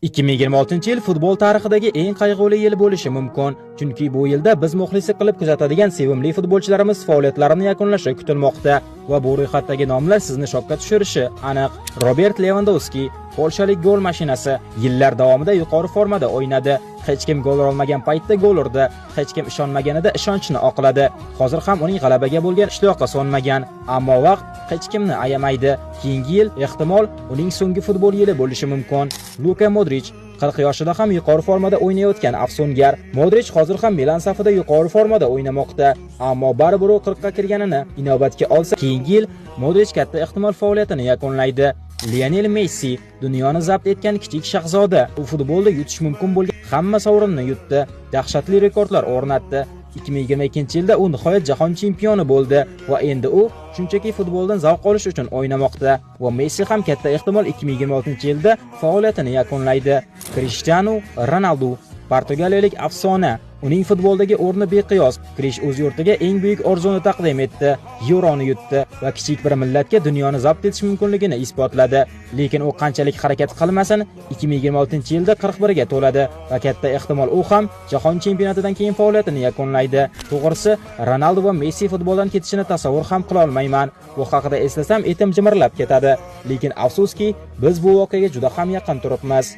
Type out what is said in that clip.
2026-yil futbol tarixidagi eng qayg'uli yil bo'lishi mumkin, chunki bu yilda biz muxlislik qilib kuzatadigan sevimli futbolchilarimiz faoliyatlarini yakunlashi kutilmoqda va bu ro'yxatdagi nomlar sizni shokka tushirishi aniq. Robert Levandovski, polshalik gol mashinasi, yillar davomida yuqori formada o'ynadi. Hech kim gol urolmagan paytda gol urdi, hech kim ishonmaganida ishonchni oqladi. Hozir ham uning g'alabaga bo'lgan ishtiyoqi so'nmagan, ammo vaqt hech kimni ayamaydi. Keyingi yil ehtimol uning so'nggi futbol yili bo'lishi mumkin. Luka Modrich, 40 yoshida ham yuqori formada o'ynayotgan afsungar. Modrich hozir ham Milan safida yuqori formada o'ynamoqda, ammo baribir u 40 ga kirganini inobatga olsa, keyingi yil Modrich katta ehtimol faoliyatini yakunlaydi. Lionel Messi, dunyoni zabt etgan kichik shahzoda. U futbolda yutish mumkin bo'lgan hamma sovrinni yutdi, dahshatli rekordlar o'rnatdi. 2022-yilda u nihoyat jahon chempioni bo'ldi va endi u shunchaki futboldan zavq olish uchun o'ynamoqda va Messi ham katta ehtimol 2026-yilda faoliyatini yakunlaydi. Krishtianu Ronaldu, portugaliyalik afsona. Uning futboldagi o'rni beqiyos. Krish o'z yurtiga eng buyuk orzuni taqdim etdi. Yevroni yutdi va kichik bir millatga dunyoni zabt etish mumkinligini isbotladi. Lekin u qanchalik harakat qilmasin, 2026-yilda 41 ga to'ladi va katta ehtimol u ham jahon chempionatidan keyin faoliyatini yakunlaydi. To'g'risi, Ronaldu va Messi futboldan ketishini tasavvur ham qila olmayman. Bu haqida eslasam etim jimirlab ketadi. Lekin afsuski, biz bu voqeaga juda ham yaqin turibmiz.